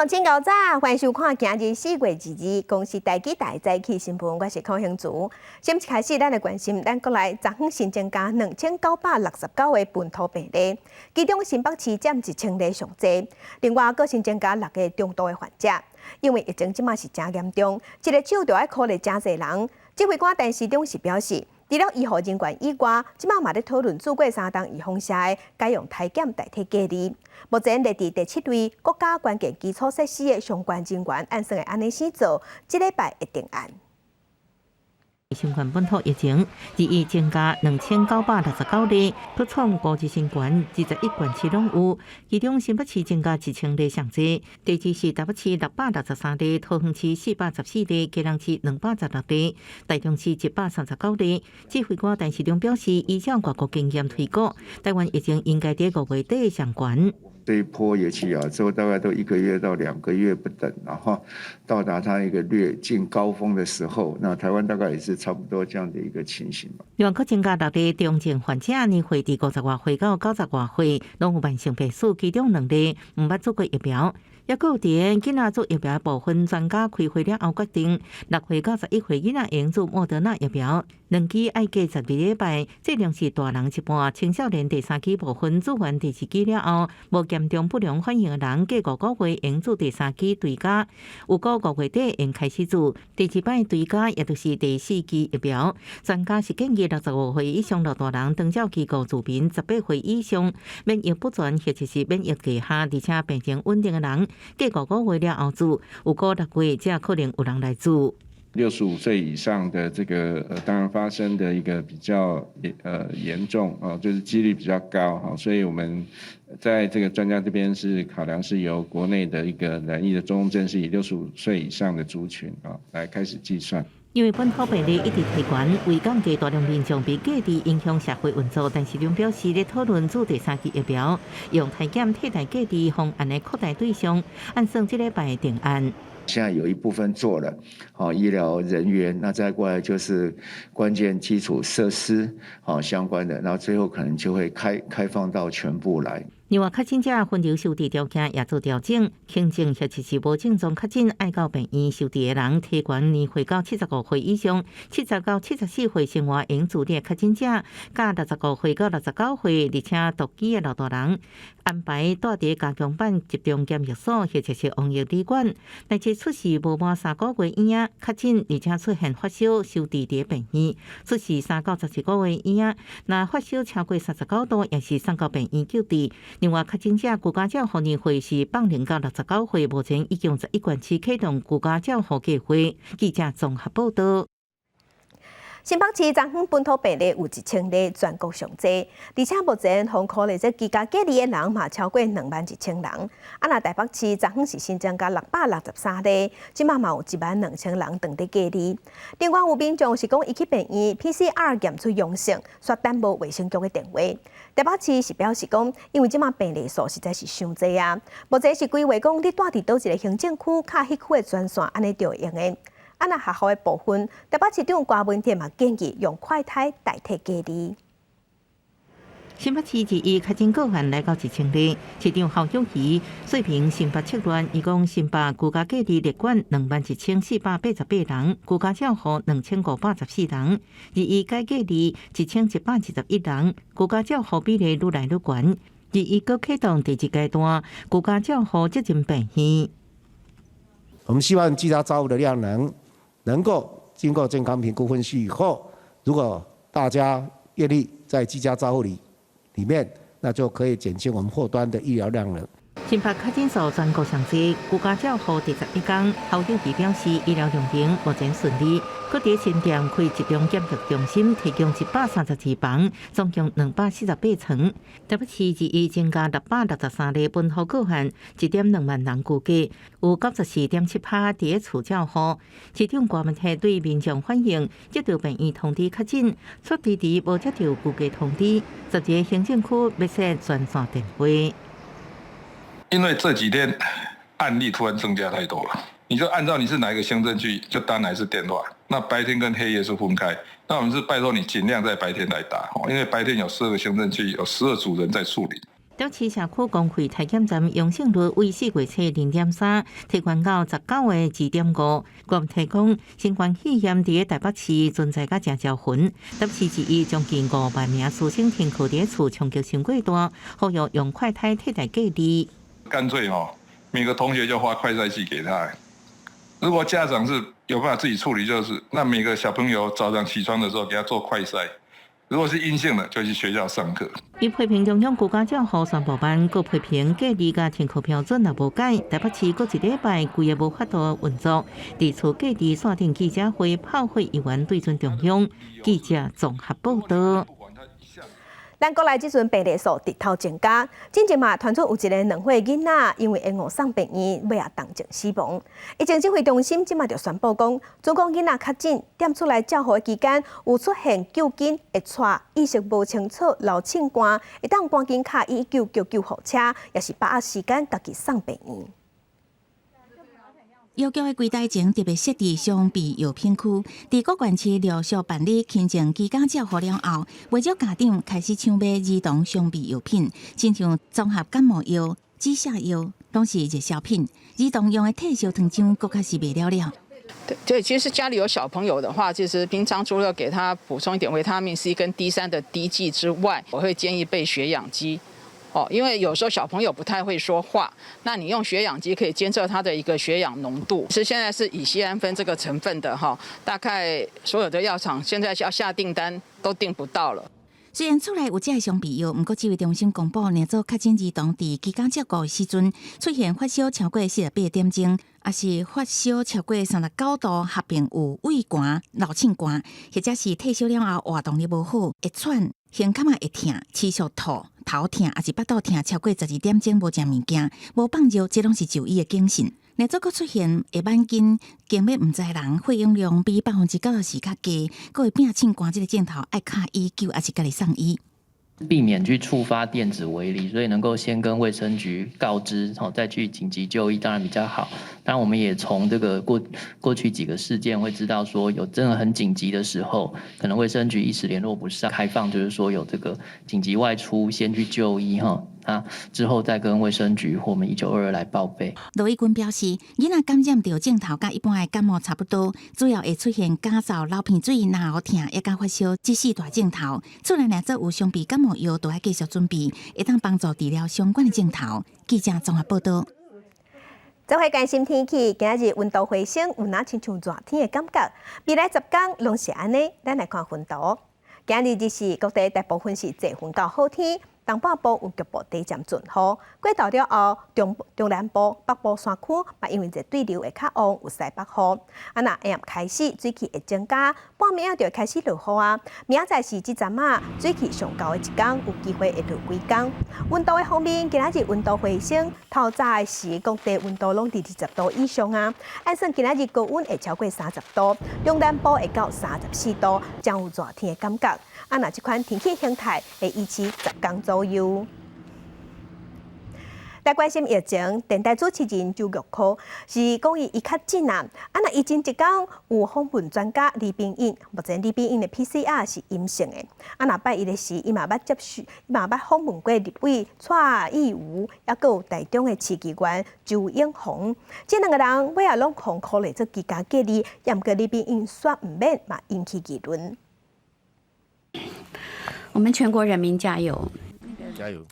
鄉親𠢕早，歡迎收看今日4月22公視台語台早起新聞，我是柯興祖。先一開始，咱來關心咱國內昨昏新增加2969個本土病例，其中新北市佔1000例上濟，另外閣新增加六個中度的患者。因為疫情這馬是誠嚴重，一个手就愛苦咧誠濟人。指揮官陳時中是表示，除了醫護人員以外，這馬嘛咧討論注過三針預防射的，改用篩檢代替隔離。目前列佇第七類國家關鍵基礎設施的相關人員，按算會按呢先做，這禮拜會定案。新冠本土疫情日益增加2969例，閣創五日新高，21縣市攏有。其中新北市增加1000例上濟，第二是台北市663例，桃園市414例，基隆市216例，台中市139例。指揮官陳時中表示，依照外國經驗推估，台灣疫情應該佇5月底上懸。這一波尤其亞洲大概都一個月到2個月不等，然後到達它一個略近高峰的時候，那台灣大概也是差不多這樣的一個情形。另外，閣增加六例中症患者，年歲佇50外歲到90外歲，攏有慢性病史，其中兩例毋捌注過疫苗。抑閣有佇囡仔注疫苗部分，專家開會了後決定，6歲到11歲囡仔會注莫德納疫苗，兩劑愛隔12禮拜，劑量是大人一半。青少年第三劑部分注完第二劑了後，無嚴重不良反應的人，隔5個月會注第三劑追加，有過5月底會開始注第二擺追加，也就是第四劑疫苗。專家是建議65歲以上老大人，長照機構住民18歲以上，免疫不全或者是免疫低下，而且病情穩定的人，隔5個月了後注，有過6月才可能有人來注。 65歲以上的這個當然發生的一個比較嚴重啊，就是幾率比較高哈，所以我們在這個專家這邊是考量是由國內的一個染疫的中重症是以65歲以上的族群啊來開始計算。因為本土病例一直提懸，為降低大量民眾被隔離影響社會運作，陳時中表示咧討論注第三劑疫苗，用篩檢替代隔離方案的擴大對象，按算這禮拜定案。現在有一部分做了，好醫療人員，那再過來就是關鍵基礎設施，好相關的，然後最後可能就會開放到全部來。另外，確診者分流收治條件也做調整，輕症或者是無症狀確診愛到病院收治的人，提懸年歲到75歲以上，70到74歲生活應自理的確診者，佮65歲到69歲，而且獨居的老大人，安排蹛佇加強版集中檢疫所或者是防疫旅館。但是出示無滿三個月嬰仔確診，而且出現發燒，收治佇病院；出示3到12個月嬰仔，若發燒超過39度，也是送到病院救治。另外，確診者居家照護年歲是放齡到69歲，目前已經11縣市啟動居家照護計劃。記者綜合報道。新北市昨昏本土病例有1000例，全國上濟，而且目前封區內這居家隔離的人嘛超過21,000人。啊，若台北市昨昏是新增加663例，這馬嘛有12,000人當佇隔離。另外有民眾是講，伊去病院 PCR 驗出陽性，煞等無衛生局的電話。台北市是表示講，因為這馬病例數實在是傷濟啊，目前是規劃講你蹛佇佗一个行政區，敲彼區的專線，按呢就會用的。啊，若學校的部分，台北市長柯文哲嘛建議用快篩代替隔離。新北市二一確診個案來到1000例，市長侯友宜說明新北策略，伊講新北居家隔離列管21,488人，居家照護2514人，二一解隔離1121人，居家照護比例愈來愈懸。二一閣啟動第二階段居家照護責任病院。我們希望居家照護的量能能夠經過健康評估分析以後，如果大家願意在居家照護裡面，那就可以減輕我們後端的醫療量能。新北確診數全國上濟，居家照護第11工，侯友宜表示醫療量能目前順利，閣佇新店開集中檢疫中心，提供132房，總共248床。台北市二一增加663例本土個案，1.2萬人估計有94.7%佇厝照護。市長柯文哲對民眾反映，接到病院通知確診，卻遲遲無接到居家通知，12個行政區欲設專線電話。因為這幾天案例突然增加太多了，你就按照你是哪一個行政區，就打哪一次電話。那白天跟黑夜是分開，那我們是拜託你盡量在白天來打，因為白天有12個行政區，有12組人在處理。台北市社區公費體檢站陽性率為4月初0.3，提懸到19個2.5。閣提講，新冠肺炎佇台北市存在甲誠招魂，台北市市醫將近5萬名師生停課佇厝衝擊傷過大，呼籲用快篩替代隔離。乾脆哦，每個同學就發快篩劑給他。如果家長是有辦法自己處理，就是那每個小朋友早上起床的時候給他做快篩。如果是陰性的，就去學校上課。伊批評中央居家照護宣布慢，閣批評隔離佮停課標準若無改，台北市閣一禮拜規个無法度運作。佇厝隔離線頂記者會炮火議員對準中央，記者綜合報道。咱國內這陣病例數直頭增加，進前嘛傳出有一个2歲囡仔因為延誤送病院，尾仔當眾死亡。疫情指揮中心這馬就宣布講，準講囡仔確診，踮厝內照護期間有出現嗅筋會喘、意識無清楚、流凊汗，會當趕緊敲119叫救護車，抑是把握時間家己送病院。藥局的櫃台前特別設置常備藥品區，佇各縣市陸續辦理輕症居家照護了後，袂少家長開始搶買兒童常備藥品，親像綜合感冒藥、止瀉藥，攏是熱銷品。兒童用的退燒糖漿，閣較是賣了了。對，其實家裡有小朋友的話，其實平常除了給他補充一點維他命 C 跟 D3的滴劑之外，我會建議備血氧機。哦，因為有時候小朋友不太會說話，那你用血氧機可以監測他的一個血氧濃度。其實現在是乙酰氨酚這個成分的哈，大概所有的藥廠現在要下訂單都訂不到了。雖然厝內有這个常備藥，毋過指揮中心公布，若做確診兒童佇居家照顧的時陣，出現發燒超過48點鐘，抑是發燒超過39度，合併有畏寒、流凊汗，或者是退燒了後活動力無好、會喘、胸坎仔會疼、持續吐、頭疼，抑是腹肚疼超過12點鐘無食物件、無放尿，這攏是就醫的警訊。若做閣出現會挽筋、驚欲毋知人、血氧量比94%較低，閣會變凊汗，這个症頭愛敲119，抑是家己送醫。避免去觸發電子圍籬，所以能夠先跟衛生局告知，再去緊急就醫，當然比較好。當然，我們也從這個過去幾個事件會知道，說有真的很緊急的時候，可能衛生局一時聯絡不上，開放就是說有這個緊急外出先去就醫哈，那之後再跟衛生局或我們1922來報備。羅致光表示，囡仔感染著症頭佮一般的感冒差不多，主要會出現咳嗽、流鼻水、咽喉疼，抑佮發燒這四大症頭。厝內若做有常備感冒藥，都愛繼續準備，會當幫助治療相關的症頭。記者綜合報道。做伙關心天氣，今仔日溫度回升，有若親像熱天的感覺。未來10天攏是按呢，咱來看雲圖。今仔日日時各地大部分是濟雲到好天，東半部有局部短暫陣雨。過晝了後，中中南部、北部山區嘛，因為熱對流會較旺，有西北雨。啊，若下暗開始水汽會增加，半暝仔就會開始落雨啊。明仔載是這陣仔水汽上厚的一天，有機會會落幾工。溫度的方面，今仔日溫度回升，透早的時各地溫度攏佇20度以上啊。按算今仔日高溫會超過30度，中南部會到34度，將有熱天的感覺。啊，若這款天氣形態會維持10工左右。來關心疫情，電台主持人周玉蔻是講伊確診啊，啊若伊前一工有訪問專家李秉穎，目前李秉穎的 PCR 是陰性的。啊若拜一的時，伊嘛捌接觸，伊嘛捌訪問過立委蔡逸儒，抑閣有台中的市議員周永鴻，這兩個人尾仔攏予箍來做居家隔離，毋過李秉穎煞毋免嘛引起議論。我們全國人民加油！加油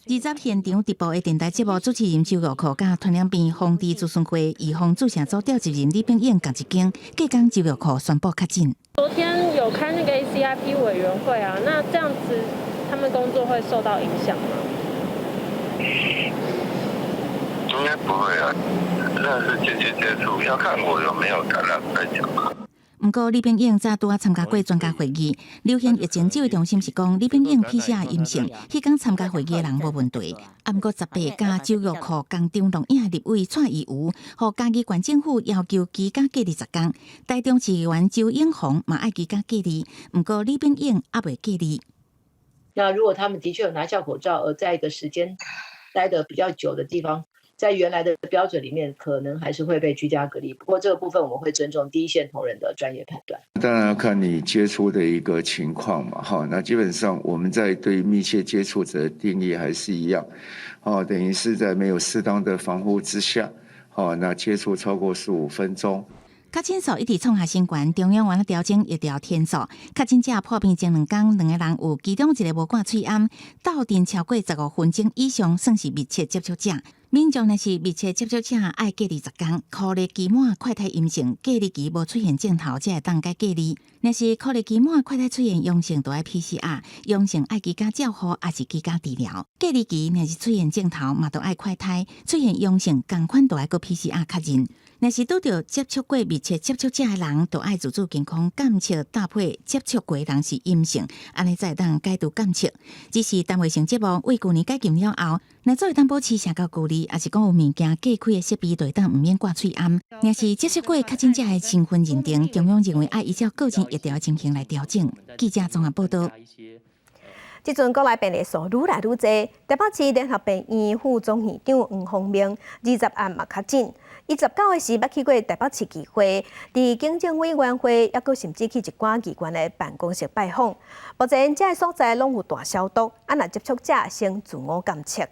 ！20現場直播的電台節目主持人周玉蔻，佮傳染病防治諮詢會預防注射組召集人李秉穎仝一間，隔工周玉蔻宣布確診。昨天有開那個 ACIP 委員會啊，那這樣子他們工作會受到影響嗎？應該不會啊，那是間接接觸，要看我有沒有感染再講嘛。毋過李秉穎早拄仔參加過專家會議，流行疫情指揮中心是講李秉穎 PCR 陰性，彼工參加會議的人無問題。啊，毋過18佮周玉蔻仝場錄影立委蔡逸儒，予嘉義縣政府要求居家隔離10工，台中市議員周永鴻嘛愛居家隔離，毋過李秉穎猶未隔離。那如果他們的確有拿下口罩，而在一個時間待得比較久的地方，在原來的標準裡面，可能還是會被居家隔離。不過這個部分我們會尊重第一線同仁的專業判斷。當然要看你接觸的一個情況嘛，哈。那基本上我們在對密切接觸者的定義還是一樣，哦，等於是在沒有適當的防護之下，哦，那接觸超過15分鐘。確診數一直創下新高，中央原來調整疫調天數。確診者破病前2工，兩个人有其中一个無掛喙罨，鬥陣超過15分鐘以上，算是密切接觸者。民眾若是密切接觸者，愛隔離10工，箍日期滿快篩陰性，隔離期無出現症頭，才會當解隔離。若是箍日期滿快篩出現陽性，就愛 PCR，陽性愛居家照護，抑是居家治療。隔離期若是出現症頭，嘛都愛快篩，出現陽性，仝款都愛閣 PCR 確認。若是拄著接觸過密切接觸者的人，就愛自主健康監測搭配接觸過人是陰性，按呢才會當解除監測。只是單位性節目為舊年解禁了後，若做會當保持社交距離，抑是講有物件隔開的設備，就會當毋免掛喙罨。若是接觸過確診者的身份認定，中央認為愛依照個人疫調情形來調整。記者綜合報道。這陣國內病例數愈來愈濟，台北市聯合病院副總院長黃宏明20暗嘛確診。伊19日時捌去過台北市議會，佇警政委員會，抑閣甚至去一寡議員的辦公室拜訪。目前這个所在攏有大消毒，啊若接觸者先自我檢測。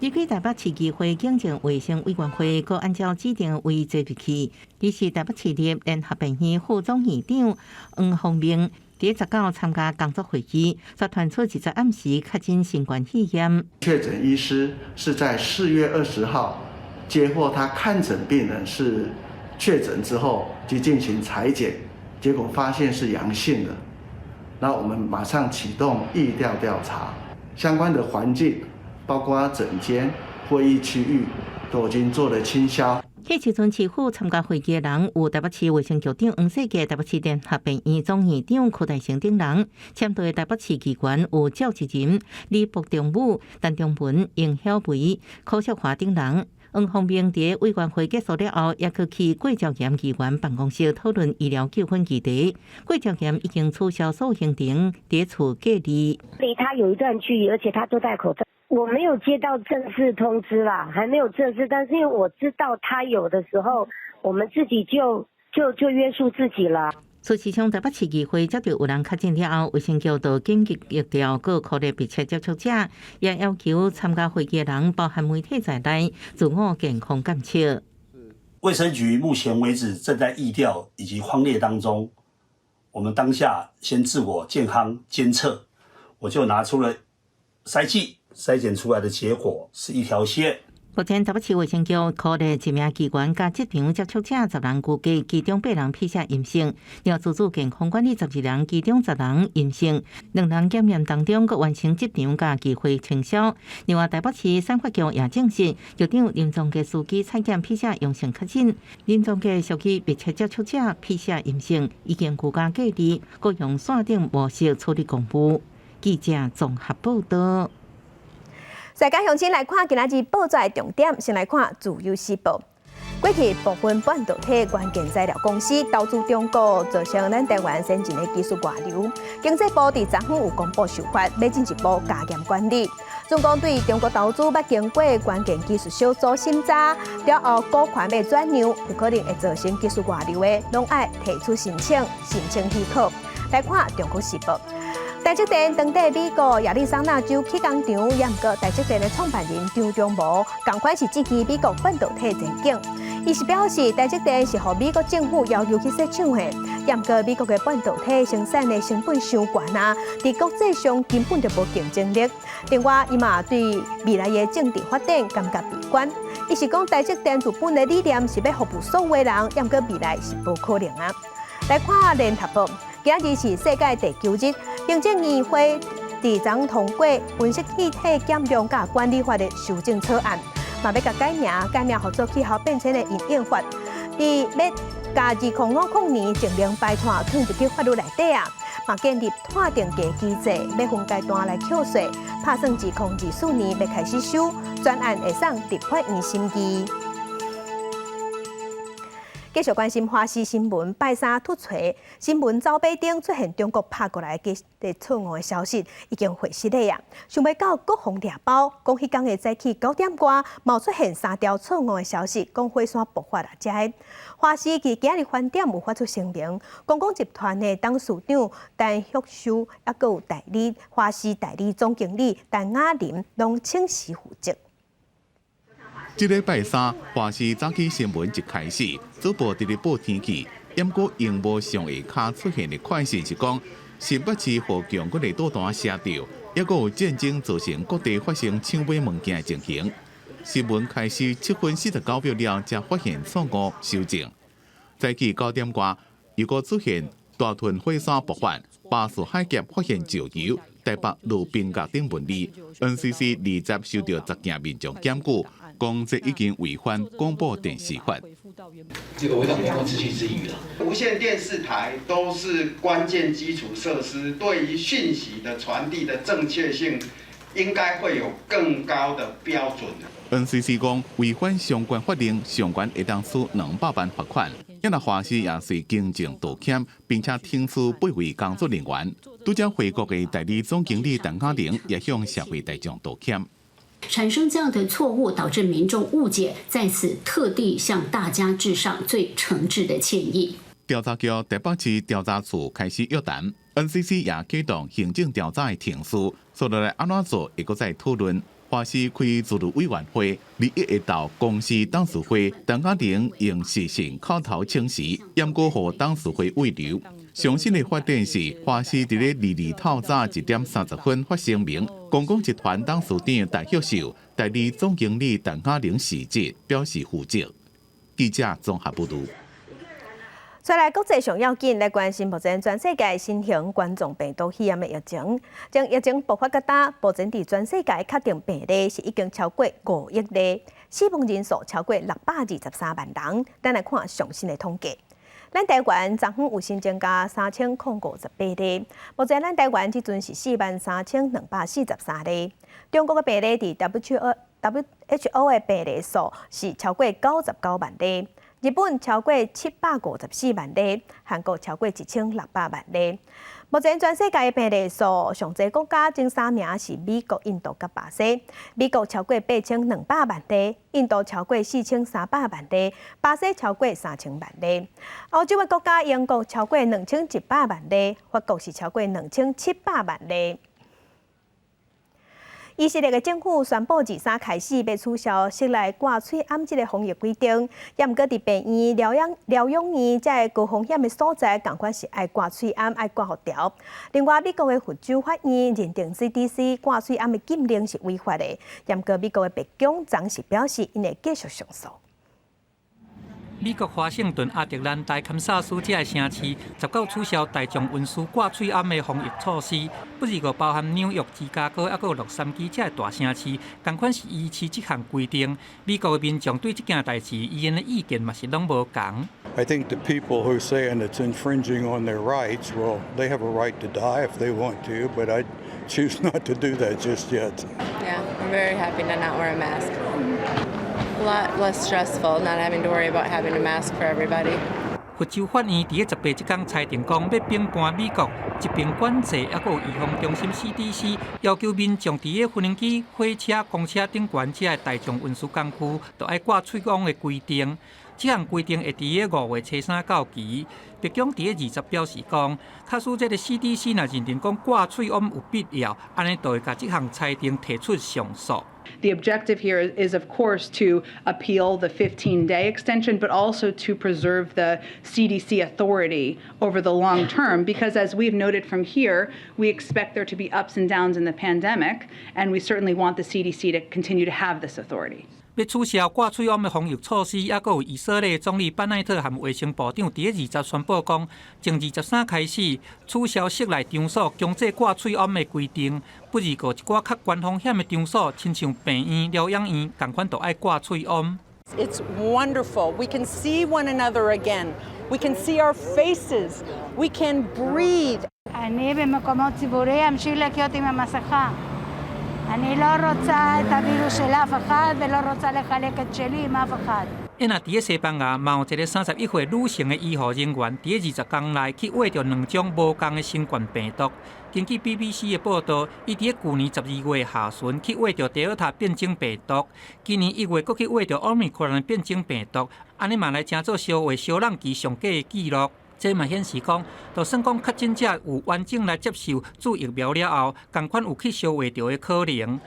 離開台北市議會警政衛生委員會，閣按照指定位置入去。伊是台北市立聯合病院副總院長黃宏明，佇19參加工作會議，煞傳出20暗時確診新冠肺炎。確診醫師是在4月20號接獲他看診病人是確診之後，即進行採檢，結果發現是陽性的。那我們馬上啟動疫調調查，相關的環境，包括診間、會議區域，都已經做了清消。彼時陣市府參加會議的人有台北市衛生局長黃世傑、台北市聯合病院總院長柯大成等人，簽到的台北市議員有趙其仁、李博中武、陳中文、應曉薇、柯淑華等人。黃宏明佇委員會結束了後，也閣去郭昭岩議員辦公室討論醫療糾紛議題。郭昭岩已經取消所有行程，佇厝隔離。離他有一段距離，而且他都戴口罩。我沒有接到正式通知啦，還沒有正式，但是因為我知道他有的時候，我們自己就約束自己了。事實上，台北市議會接著有人確診了後，衛生局就緊急疫調閣擴大密切接觸者，也要求參加會議的人，包含媒體在內，自我健康監測。衛生局目前為止正在疫調以及匡列當中，我們當下先自我健康監測，我就拿出了篩劑，篩檢出來的結果是一條線。目前台北市衛生局擴列一名機關佮職場接觸者10人估計，其中八人 PCR 陰性；另自主健康管理12人，其中10人陰性。兩人檢驗當中，閣完成職場佮議會清消。另外，台北市產發局也證實，局長林宗傑司機採檢 PCR 陽性確診，林宗傑屬於密切接觸者 PCR 陰性，已經居家隔離，閣用線頂模式處理公務。記者綜合報道。世界鄉親來看今仔日報紙的重點，先來看《自由時報》。過去部分半導體關鍵材料公司投資中國，造成咱台灣先進的技術外流。經濟部佇昨昏有公布修法，欲進一步加嚴管理。總共對中國投資捌經過關鍵技術小組審查，了後股權欲轉讓，有可能會造成技術外流的，攏愛提出申請，申請許可。來看《中國時報》。台積電當地美國亞利桑那州去工廠，也毋過台積電的創辦人張忠謀，仝款是質疑美國半導體前景。伊是表示，台積電是予美國政府要求去設廠的，也毋過美國的半導體生產的成本傷懸啊，佇國際上根本就無競爭力。另外，伊嘛對未來的政治發展感覺悲觀。伊是講台積電自本的理念是欲服務所有的人，也毋過未來是無可能啊。來看聯合報，今日是世界地球日，行政院會佇昨通過溫室氣體減量佮管理法的修正草案，嘛欲共改名，改名號做氣候變遷的因應法。佇欲共2050年淨零排碳囥入去法律內底啊，嘛建立碳定價機制，欲分階段來扣稅，拍算2024年欲開始收，專案會送立法院審議。繼續關心華視新聞，拜三突槌新聞走馬燈出現中國拍過來的錯誤的消息，已經證實了呀。想袂到閣予掠包，講彼工的早起9點外，嘛出現三條錯誤的消息，講火山爆發啊！遮的華視佇今仔日翻點有發出聲明，公共集團的董事長陳旭秀，抑閣有代理華視代理總經理陳雅琳，攏請辭負責。這禮拜三，華視早起新聞一開始，主播佇咧報天氣，毋過螢幕上下跤出現的快訊是講，新北市和強國的導彈射著，抑閣有戰爭造成各地發生搶買物件的情形。新聞開始7分49秒了，才發現錯誤修正。早起9點外，又閣出現大屯火山爆發，巴士海峽發現石油，台北路邊角等文字，NCC 20收到10件民眾檢舉。講這已經違反廣播電視法。這個違反公共秩序之虞了。無線電視台都是關鍵基礎設施，對於訊息的傳遞的正確性，應該會有更高的標準。 NCC 講違反相關法令，上懸會當處200萬罰款。抑若華視也是更正道歉，並且停黜八位工作人員。拄才回國的代理總經理陳嘉玲也向社會大眾道歉。產生這樣的錯誤，導致民眾誤解，在此特地向大家致上最誠摯的歉意。調查局台北市調查處開始約談，NCC 也啟動行政調查的程序，接落來按怎做，會閣再討論。華視開自律委員會，21下晝公司董事會，陳嘉玲用視訊口頭請辭，毋過予董事會慰留。上新的發展是，華視佇咧22透早1點30分發聲明，公共集團董事長陳旭秀、代理總經理陳嘉玲辭職，表示負責。記者綜合報導。再來國際上要緊來關心目前全世界新型冠狀病毒肺炎的疫情。從疫情爆發到今，目前佇全世界確定病例是已經超過5億例，死亡人數超過623萬人。咱來看上新的統計。咱台灣昨昏有新增加3058例，目前咱台灣這陣是43,243例。中國的病例佇 WHO 的病例數是超過99萬例。日本超過754萬例，韓國超過1600萬例。目前全世界的病例數上濟國家前三名是美國、印度佮巴西。美國超過8200萬例，印度超過4300萬例，巴西超過3000萬例。歐洲的國家英國超過2100萬例，法國是超過2700萬例。以色列的政府宣布，23開始欲取消室內掛喙罨這个防疫規定，也毋過佇病院、療養院這个高風險的所在，仝款是愛掛喙罨、愛掛護條。另外，美國的佛州法院認定 CDC 掛喙罨的禁令是違法的，也毋過美國的白宮昨是表示，𪜶會繼續上訴。美國華盛頓亞特蘭大堪薩斯這个城市，19取消大眾運輸掛喙罨的防疫措施。不過包含紐約、芝加哥，抑閣有洛杉磯這个大城市，仝款是維持這項規定。美國的民眾對這件代誌，𪜶的意見嘛是攏無仝。 I think the people who are saying it's infringing on their rights, well, they have a right to die if they want to, but I choose not to do that just yet. Yeah, I'm very happy to not wear a mask. A lot less stressful not having to worry about having a mask for everybody. 佛州法院佇咧18這工裁定講，欲反叛美國疾病管制抑閣有預防中心 CDC 要求民眾佇咧飛機、火車、公車等懸這个大眾運輸工具，都愛掛喙罨的規定。這項規定會佇咧5月初3到期。白宮佇咧20表示講，假使這个 CDC 若認定講掛喙罨有必要，按呢就會共這項裁定提出上訴。 The objective here is, of course, to appeal the 15-day extension, but also to preserve the CDC authority over the long term, because as we've noted from here, we expect there to be ups and downs in the pandemic, and we certainly want the CDC to continue to have this authority. 欲取消掛喙罨的防疫措施，抑閣有以色列總理班奈特和衛生部長佇咧20宣布講，從23開始取消室內場所強制掛喙罨的規定。不過，一寡較懸風險的場所，親像病院、療養院，仝款都愛掛喙罨。 It's wonderful. We can see one another again. We can see our faces. We can breathe. אני במקומות ציבוריים אמשיך לחיות עם המסכה. אני לא רוצה את הווירוס של אף אחד ולא רוצה לחלק את שלי עם אף אחד. 若佇咧西班牙，嘛有一个31歲女性的醫護人員，佇咧20工內去驗著兩種無仝的新冠病毒。根據 BBC 的報道，伊佇咧舊年12月下旬去驗著德爾塔變種病毒，今年1月閣去驗著奧密克戎變種病毒，按呢嘛來成做消化小人期上低的紀錄。這嘛顯示講，就算講確診者有完整來接受注疫苗了後，仝款有去相驗著的可能。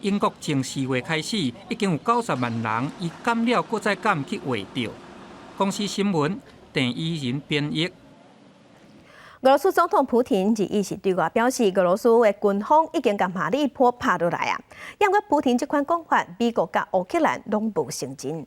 英國從4月開始，已經有90萬人伊感了，閣再感去驗著。公視新聞鄭伊仁編譯。俄羅斯總統普廷日伊是對外表示，俄羅斯的軍方已經共馬里波拍落來啊。毋過普廷這款講法，美國佮烏克蘭攏無承認。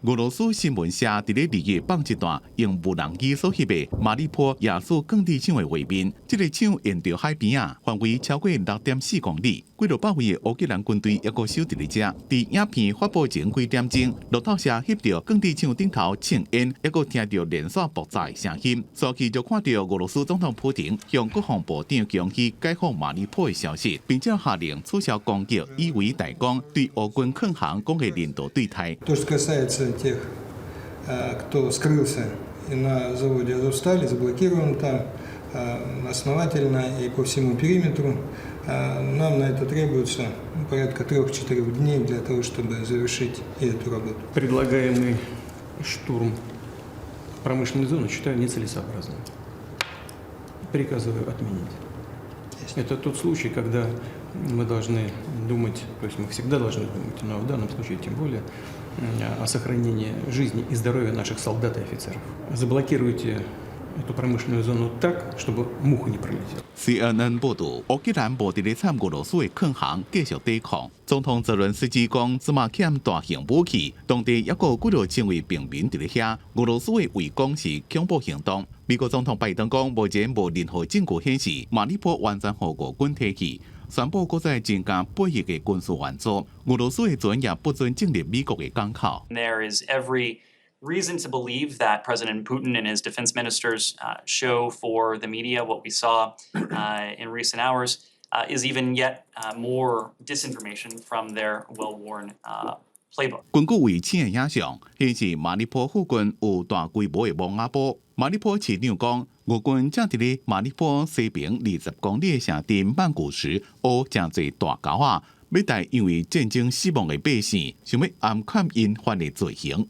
俄羅斯新聞社佇咧2月放一段用無人機所翕的馬里波亞速鋼鐵廠的畫面，這个廠沿著海邊仔，範圍超過6.4公里，幾落百位的烏克蘭軍隊猶閣守佇咧遮。佇影片發布前幾點鐘，路透社翕著鋼鐵廠頂頭衝煙，猶閣聽著連續爆炸的聲音，隨去就看著俄羅斯總統普廷向國防部長恭喜解放馬里波的消息，並且下令取消攻擊，以為代講對烏軍抗衡講的人道對待。 тех, кто скрылся на заводе Азовсталь, заблокирован там основательно и по всему периметру. Нам на это требуется порядка 3-4 дней для того, чтобы завершить эту работу. Предлагаемый штурм промышленной зоны считаю нецелесообразным. Приказываю отменить. Это тот случай, когда мы должны думать, то есть мы всегда должны думать, но в данном случае тем более, о сохранении жизни и здоровья наших солдат и офицеров. Заблокируйте эту промышленную зону так, чтобы муха не пролетела. CNN 報導，烏克蘭無佇咧參俄羅斯的礦行繼續抵抗。總統澤倫斯基講，這馬欠大型武器，當地猶閣有幾落千位平民佇咧遐。俄羅斯的圍攻是恐怖行動。美國總統拜登講，目前無任何證據顯示馬里波完全予俄軍提去，宣布閣再增加8億的軍事援助。俄羅斯的船也不准進入美國的港口。 There is every reason to believe that President Putin and his defense ministers show for the media what we saw in recent hours is even yet more disinformation from their well-worn playbook. 根據衛星的影像顯示，馬里波附近有大規模的墓仔埔。馬里波市長講，俄軍正佇咧馬里波西邊20公里的城鎮曼古什挖誠濟大溝仔，欲帶因為戰爭死亡的百姓，想欲掩蓋𪜶犯的罪行。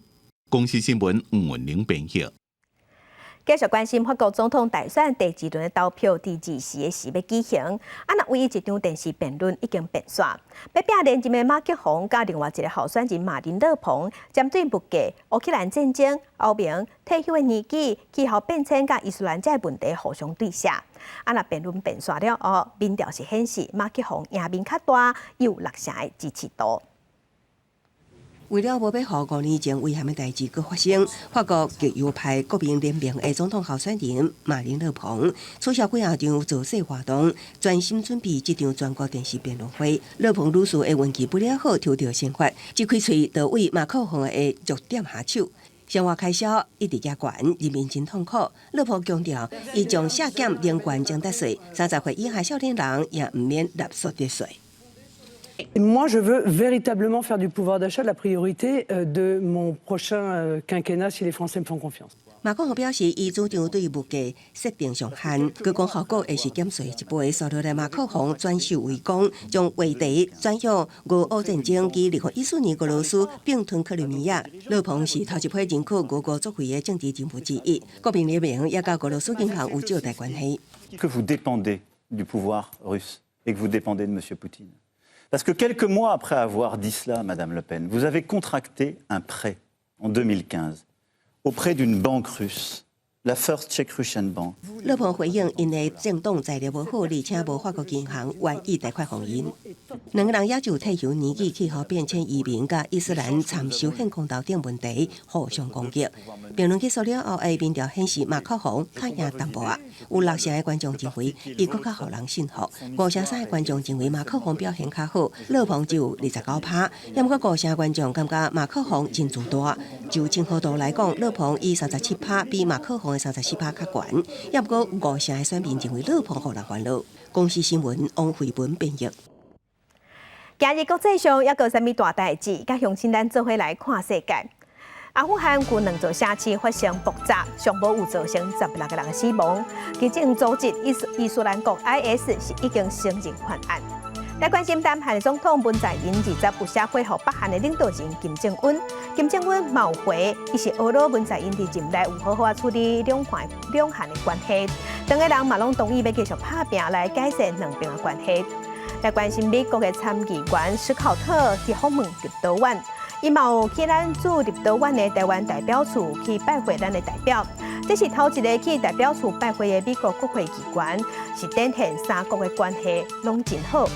公視新聞吳文玲編譯。繼續關心法國總統大選第二輪的投票，佇24的時欲舉行。啊，若唯一一場電視辯論已經變煞，欲拼連任的馬克宏佮另外一个候選人馬林勒龐，針對物價、烏克蘭戰爭、歐盟退休的年紀、氣候變遷佮伊斯蘭這問題互相對射。啊，若辯論變煞了後，民調是顯示馬克宏贏面較大，有6成的支持度。為了無欲予5年前遺憾的代誌閣發生，法國極右派國民聯盟的總統候選人馬林勒龐取消幾仔場造勢活動，專心準備這場全國電視辯論會。勒龐女士的運氣不了好，抽著先發，一開喙就對馬克宏的弱點下手。生活開銷一直加懸，人民真痛苦。勒龐強調，伊將削減能源增值稅，30歲以下少年人也毋免納所得稅。 Moi, je veux véritablement faire du pouvoir d'achat la priorité de mon prochain quinquennat si les Français me font confiance. 馬克宏表示，伊主張對物價設定上限，閣講效果會是減稅一倍。接落來，馬克宏轉守為攻，將話題轉向俄烏戰爭及2014年俄羅斯併吞克里米亞。勒龐是頭一批認可俄國作為的政治人物之一。國民聯盟也佮俄羅斯銀行有借貸關係。 Que vous dépendez du pouvoir russe et que vous dépendez de M. Poutine. Parce que quelques mois après avoir dit cela, Madame Le Pen, vous avez contracté un prêt en 2015 auprès d'une banque russe, la First Czech Russian Bank. 勒龐回應，𪜶的政黨財力無好，而且無法國銀行願意貸款予𪜶。兩个人也就退休年紀、氣候變遷、移民、佮伊斯蘭參修憲公投等問題互相攻擊。辯論結束了後，民調顯示馬克宏較贏淡薄仔，有6成的觀眾認為伊閣較予人信服，5成3的觀眾認為馬克宏表現較好，勒龐只有29趴。猶毋過5成觀眾感覺馬克宏真自大。就親和度來講，勒龐以37趴比馬克宏的34趴較懸。猶毋過5成的選民認為勒龐予人煩惱。公視新聞王慧文編譯。今日國際上猶閣有啥物大代誌？佮鄉親咱做伙來看世界。阿富汗有兩座城市發生爆炸，上無有造成16個人死亡。其中組織伊斯蘭國 IS 是已經承認犯案。來關心南韓的總統文在寅20有寫回予北韓的領導人金正恩，金正恩嘛有回，伊是呵咾文在寅佇任內有好好仔處理兩韓的關係，兩個人嘛攏同意欲繼續拍拚來改善兩邊的關係。來關心美國的參議員史考特去訪問立陶宛，伊嘛有去咱駐立陶宛的台灣代表處去拜會咱的代表，這是頭一个去代表處拜會的美國國會議員，是展現三國的關係攏真好。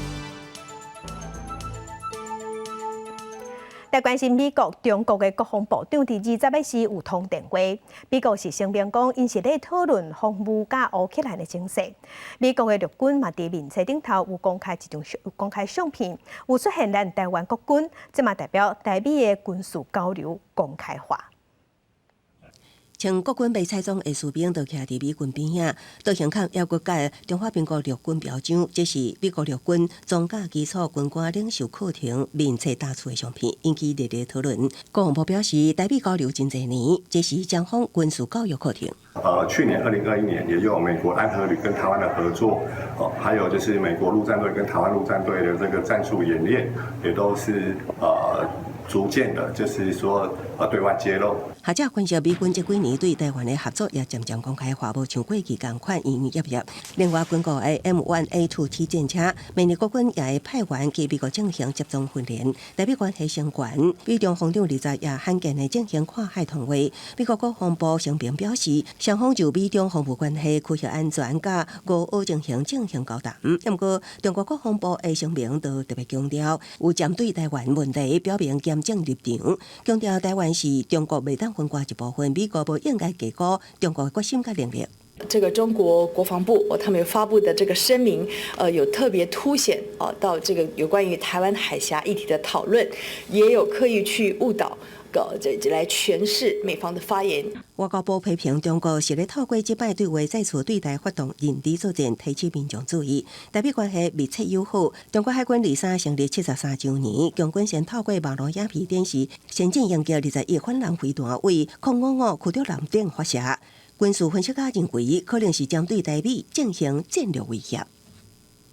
來關心美國、中國的國防部長佇20日時有通電話，美國是聲明講，𪜶是咧討論防務佮烏克蘭的情勢。美國的陸軍嘛佇面冊頂頭有公開一張有公開相片，有出現咱台灣國軍，這嘛代表台美的軍事交流公開化。穿國軍迷彩裝的士兵就徛佇美軍邊仔，導航艦猶閣佮中華民國陸軍標章，這是美國陸軍裝甲基礎軍官領袖課程面冊打出的相片，引起熱烈討論。國防部表示，台美交流真濟年，這是雙方軍事教育課程。去年2021年也有美國安和旅跟台灣的合作，哦，還有就是美國陸戰隊跟台灣陸戰隊的這個戰術演練，也都是逐漸的，就是說對外揭露。學者分析，美軍這幾年對台灣的合作也漸漸公開化，無像過去仝款隱隱約約。另外，軍購的 M1A2T 戰車，明年國軍也會派員去美國進行集中訓練。台美關係升懸，美中防長20也罕見的進行跨海通話。美國國防部聲明表示，雙方就美中防務關係、區域安全佮烏俄進行交談。毋過，中國國防部的聲明就特別強調，有針對台灣問題表明堅正立場，強調台灣是中國袂當分割一部分，美國無應該低估中國的決心佮能力。這個中國國防部他們有發布的這個聲明，有特別凸顯啊，到這個有關於台灣海峽議題的討論，也有刻意去誤導，個這來詮釋美方的發言。外交部批評中國是咧透過這擺對話再次對台發動認知作戰，提起民眾注意。台美關係密切友好。中國海軍23成立73週年，共軍先透過網路影片展示先進鷹擊21反艦飛彈對空55驅逐艦頂發射。軍事分析家認為，可能是針對台美進行戰略威脅。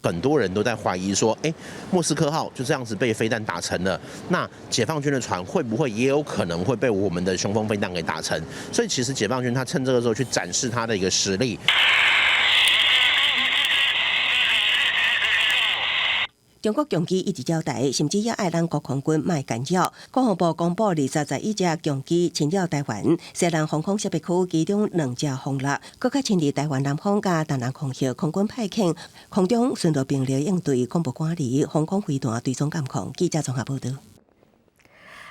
很多人都在懷疑說，哎，莫斯科號就這樣子被飛彈打沉了，那解放軍的船會不會也有可能會被我們的雄風飛彈給打沉？所以其實解放軍他趁這個時候去展示他的一個實力。中國共機一直擾台，甚至也愛咱國防軍莫干擾。國防部公布21隻共機侵擾台灣，西南防空識別區其中兩隻轟落，閣較侵入台灣南方佮東南空域，空軍派遣空中巡邏兵力應對恐怖管理，防空飛彈追蹤監控。記者綜合報導。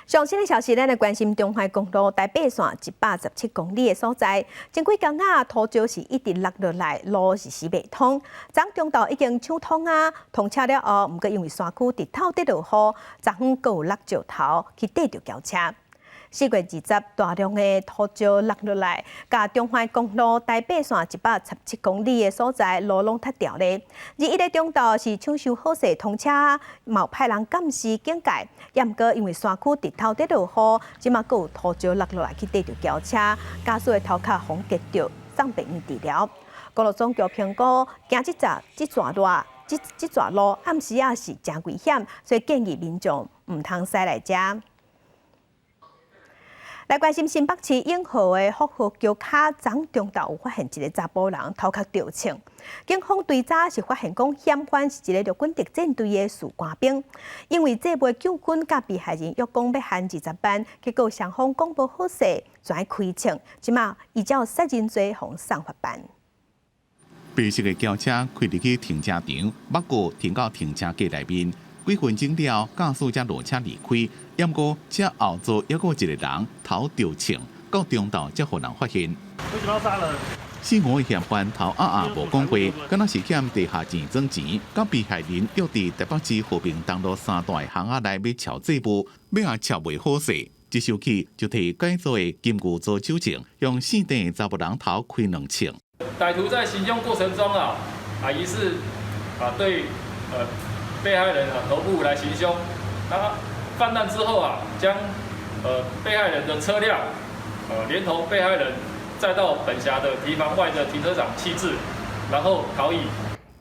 上新的消息，咱來關心中環公路台八線117公里的所在，前幾工仔土石是一直落落來，路是死袂通。昨中晝已經搶通啊，通車了後，毋過因為山區日頭佇落雨，昨昏閣有落石頭去綴著轎車。4月20，大量的土石落落來，共中環公路台八線117公里的所在路攏塌掉咧。21日中晝是搶修好勢通車，嘛有派人監視警戒。也毋過因為山區日頭佇落雨，這馬閣有土石落落來去綴著轎車，駕駛的頭殼予𠝹著，送病院治療。公路總局評估，行這逝這逝路，暗時仔是誠危險，所以建議民眾毋通駛來遮。來關心新北市永和的福和橋跤，昨中晝有發現一個查埔人頭殼著銃，警方追查是發現講嫌犯是一个陸軍特戰隊的士官兵，因為這尾糾紛佮被害人約講欲還20萬，結果雙方講無好勢，轉開槍，這馬依照殺人罪予送法辦。白色的轎車開入去停車場，不過停到停車格內面。幾分鐘了，駕駛才落車離開。毋過車後座猶閣有一個人頭著銃，到中晝才予人發現。為什麼要殺人？四五個嫌犯頭壓壓無講話，敢若是欠地下錢莊錢，佮被害人約佇台北市和平東路三段巷仔內欲撨債務，尾仔撨袂好勢，一生氣就提改造的金牛座手槍，用姓鄭的查埔人頭開兩槍。歹徒在行兇過程中啊，疑似啊對被害人啊頭部來行兇，那犯案之後啊，將被害人的車輛，連同被害人載到本轄的堤防外的停車場棄置，然後逃逸。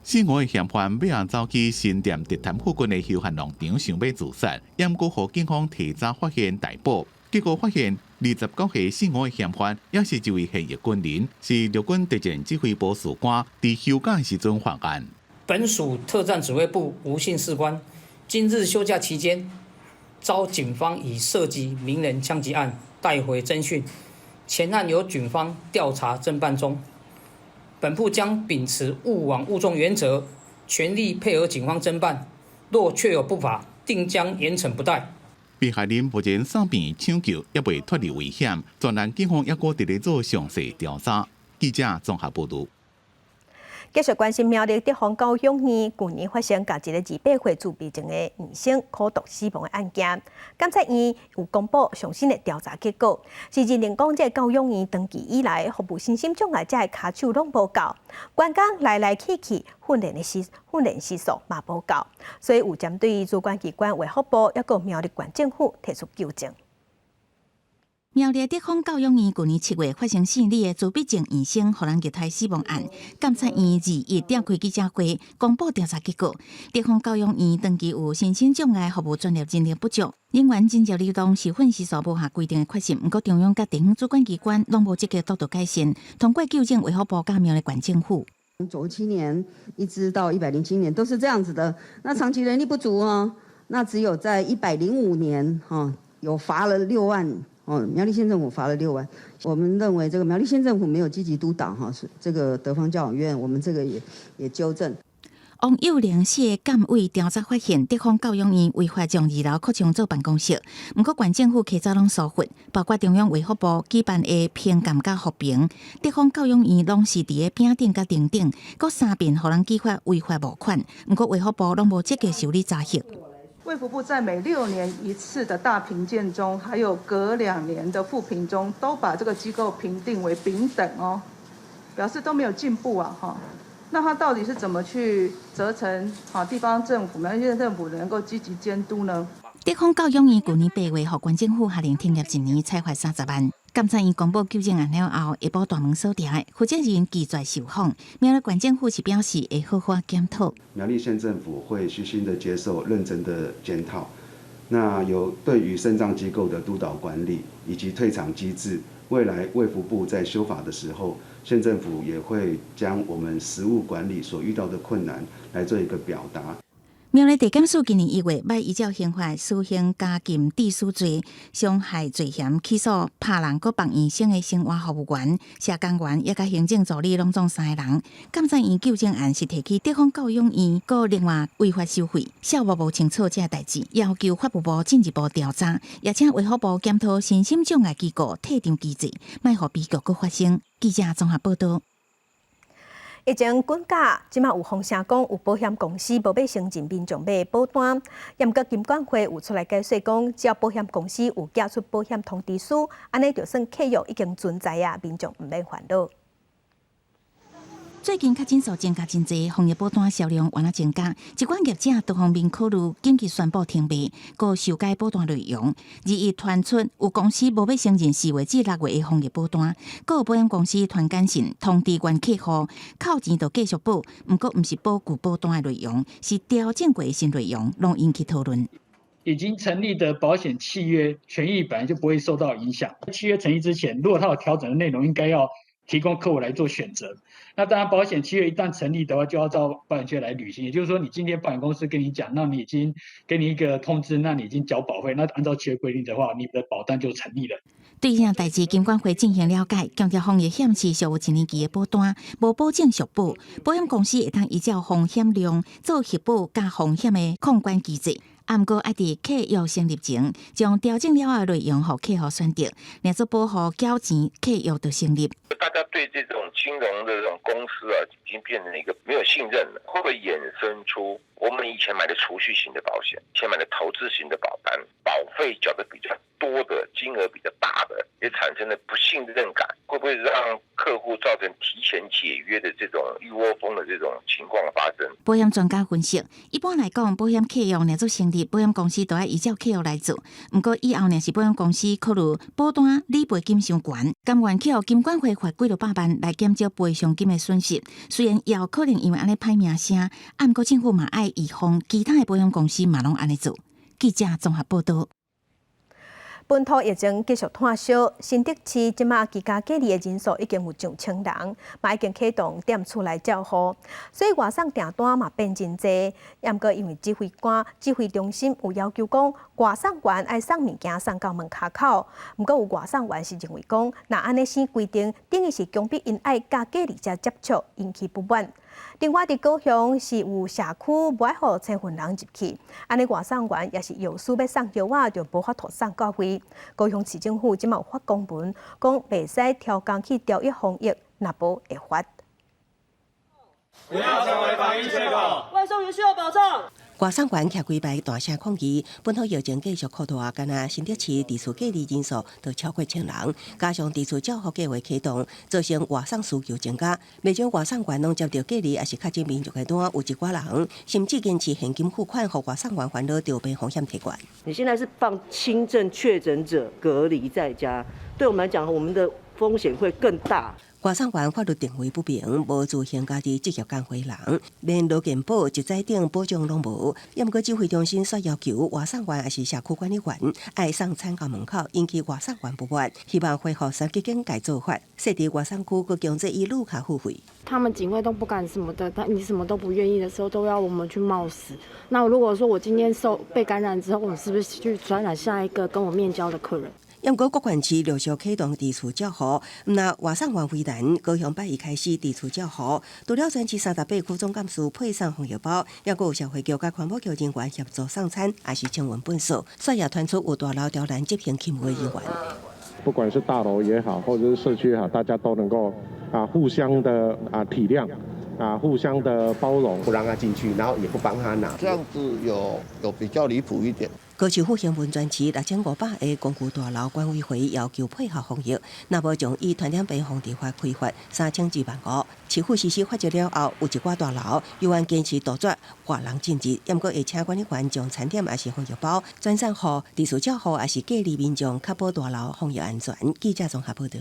四五个嫌犯尾仔走去新店竹潭附近的休閒農場，想欲自殺，毋過予警方提早發現逮捕。結果發現，29歲四五个嫌犯，也是一位現役軍人，是陸軍特戰指揮部士官，佇休假時陣犯案。本署特戰指揮部吳姓士官，今日休假期間，遭警方以涉及名人槍擊案帶回偵訊，全案由警方調查偵辦中。本部將秉持勿枉勿縱原則，全力配合警方偵辦。若確有不法，定將嚴懲不貸。被害人目前送病搶救，猶未脫離危險。全案警方猶閣佇咧做詳細調查。記者綜合報導。繼續關心苗栗德芳教養院，舊年發生共一个28歲自閉症的女生苦毒死亡的案件。檢察院有公布上新的調查結果，是認定講這个教養院長期以來服務身心障礙者的跤手攏無夠，員工來來去去，訓練時數嘛無夠，所以有針對主管機關衛福部抑閣苗栗縣政府提出糾正。苗栗德芳教養院舊年7月發生四女的自閉症醫生予人虐待死亡案，檢察院21召開記者會，公布調查結果。德芳教養院長期有身心障礙服務專業人力不足，人員真濟流動，受訓時數無合規定的缺陷。毋過中央佮地方主管機關攏無積極督導改善，通過糾正衛福部佮苗栗縣政府。97年一直到107年都是這樣子的，那長期人力不足哦，那只有在105年哈有罰了6萬。哦，苗栗縣政府罰了6萬，我們認為這個苗栗縣政府沒有積極督導哈，是這個德芳教養院，我們這個也糾正。王幼玲四个監委調查發現，德芳教養院違法將二樓擴充做辦公室，毋過縣政府起早攏疏忽，包括中央衛福部舉辦的評鑑佮複評，德芳教養院攏是佇咧餅頂佮頂頂，閣三遍予人舉發違法募款，毋過衛福部攏無積極受理查核。衛福部在每6年一次的大評鑑中，還有隔2年的複評中，都把這個機構評定為丙等哦，表示都沒有進步啊，哈。那他到底是怎麼去責成啊地方政府、苗栗縣政府能夠積極監督呢？德芳教養院舊年8月，予縣政府下令停業一年，裁罰30萬。監察院公布糾正案了後，下晡大門鎖定，負責人拒絕受訪。苗栗縣政府是表示會好好檢討。苗栗縣政府會虛心的接受、認真的檢討。那有對於身障機構的督導管理以及退場機制，未來衛福部在修法的時候，縣政府也會將我們實務管理所遇到的困難來做一個表達。苗栗地檢署今年1月，欲依照刑法施行監禁致死罪、傷害罪嫌起訴拍人閣放醫生的生活服務員、社工員，抑佮行政助理，攏總三个人。監察院糾正案是提起德芳教養院，閣另外違法收費，效無無清楚這代誌，要求法務部進一步調查，也請衛福部檢討身心障礙機構退場機制，莫予悲劇閣發生。記者綜合報導。疫情滾價，這馬有風聲講有保險公司無欲承認民眾買的保單，毋過金管會有出來解說講，只要保險公司有寄出保險通知書，按呢就算契約已經存在啊，民眾毋免煩惱。最近確診數增加真濟，防疫保單銷量原來增加，一寡業者多方面考慮緊急宣布停賣，閣修改保單內容。21傳出有公司無欲承認4月至6月的防疫保單，閣有保險公司傳簡訊通知原客戶扣錢就繼續保，毋過毋是保舊保單的內容，是調整過的新內容，攏引起討論。已經成立的保險契約權益本來就不會受到影響。契約成立之前，如果它有調整的內容，應該要提供客戶來做選擇。那當然，保險契約一旦成立的話，就要照保險契約來履行。也就是說，你今天保險公司跟你講，那你已經給你一個通知，那你已經繳保費，那按照契約規定的話，你的保單就成立了。對這項代誌，金管會進行了解，強調防疫險是屬有一年期的保單，無保證續保。保險公司會當依照風險量做核保佮風險的控管機制。毋過愛佇契約成立前，將調整了後的內容予客戶選擇，若做保戶繳錢，契約就成立。大家對這種金金融的這種公司啊，已經變成一個沒有信任了，會不會衍生出我們以前買的儲蓄型的保險，以前買的投資型的保單，保費繳得比較多的金額比較大的，也產生了不信任感，會不會讓客戶造成提前解約的這種一窩蜂的這種情況發生？保險專家分析，一般來講，保險契約若做成立，保險公司都愛依照契約來做。毋過以後若是保險公司考慮保單理賠金傷懸，甘願去予金管會罰幾落百萬來減少賠償金的損失。雖然也有可能因為按呢歹名聲，啊，毋過政府嘛愛預防其他的保險公司嘛攏按呢做。記者綜合報導。本土疫情繼續湠燒，新竹市這馬居家隔離的人數已經有上千人，嘛已經啟動踮厝內照護，所以外送訂單嘛變真濟。毋過因為指揮官、指揮中心有要求講，外送員愛送物件送到門跤口。毋過有外送員是認為講，若按呢新規定，等於是強迫𪜶愛佮隔離者接觸，引起不滿。另外，佇高雄是有社區無愛予車份人入去，按呢外送員也是藥師欲送藥仔，就無法度送到位。高雄市政府這馬有發公文，講袂使超工去調一防疫，若無會罰。不要成為防疫借口，外送員需要保障。外送員徛幾排大聲抗議，本土疫情繼續擴大，干焦新竹市佇厝隔離人數都超過千人，加上佇厝照護計劃啟動，造成外送需求增加。袂少外送員攏接著隔離，抑是確診民眾的單，有一寡人甚至堅持現金付款，予外送員煩惱，著病風險提懸。你現在是放輕症確診者隔離在家，對我們來講，我們的風險會更大。外送員法律定位不明，無自行家己職業監護人，連勞健保、職災等保障攏無。抑毋過指揮中心煞要求外送員抑是社區管理員愛送餐到門口，引起外送員不滿，希望恢復三級警戒做法，設佇外送區閣強制以綠卡付費。他們警衛都不敢什麼的，他你什麼都不願意的時候，都要我們去冒死。那如果說我今天受被感染之後，我是不是去傳染下一個跟我面交的客人？毋過各縣市陸續啟動佇厝照護，毋但外送員為難，高雄拜一開始佇厝照護，除了全市38區總幹事配送防疫包，抑閣有社會局佮環保局人員協助送餐，抑是清運糞掃，煞也傳出有大樓刁難執行勤務的人員。不管是大樓也好，或者是社區也好，大家都能夠互相的體諒，互相的包容，不讓他進去，然後也不幫他拿，這樣子有比較離譜一點。高市府興文專市6500個公寓大樓管委會要求配合防疫，若無將以傳染病防治法開罰3000至15,000。市府實施罰則了後，有一寡大樓猶原堅持杜絕外人進入，毋過會請管理員將餐點抑是防疫包轉送予佇厝照護抑是隔離民眾，確保大樓防疫安全。記者綜合報導。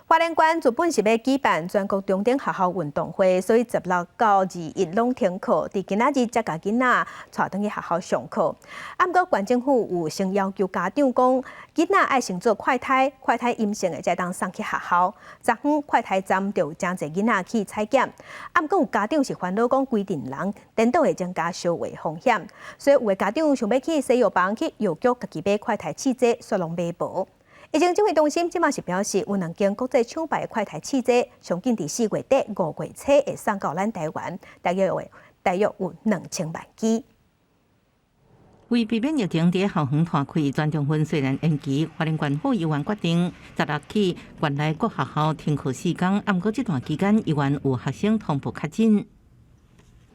花蓮縣原本是欲舉辦全國中等學校運動會，所以16到21攏停課。佇今仔日才共囡仔帶轉去學校上課。啊，毋過縣政府有先要求家長講，囡仔愛先做快篩，快篩陰性的才當送去學校。昨昏快篩站就有誠濟囡仔去採檢。啊，毋過有家長是煩惱講，規陣人顛倒會增加相話風險，所以有的家長想欲去西藥房去藥局家己買快篩試劑，煞攏買無。疫情指揮中心這馬是表示，有兩間國際廠牌的快篩試劑，上緊佇4月底、5月初會送到咱台灣，大約有2000萬支。為避免疫情佇校園湠開，全中運雖然延期，花蓮縣府猶原決定16起縣內各學校停課4工，毋過這段期間猶原有學生通報確診。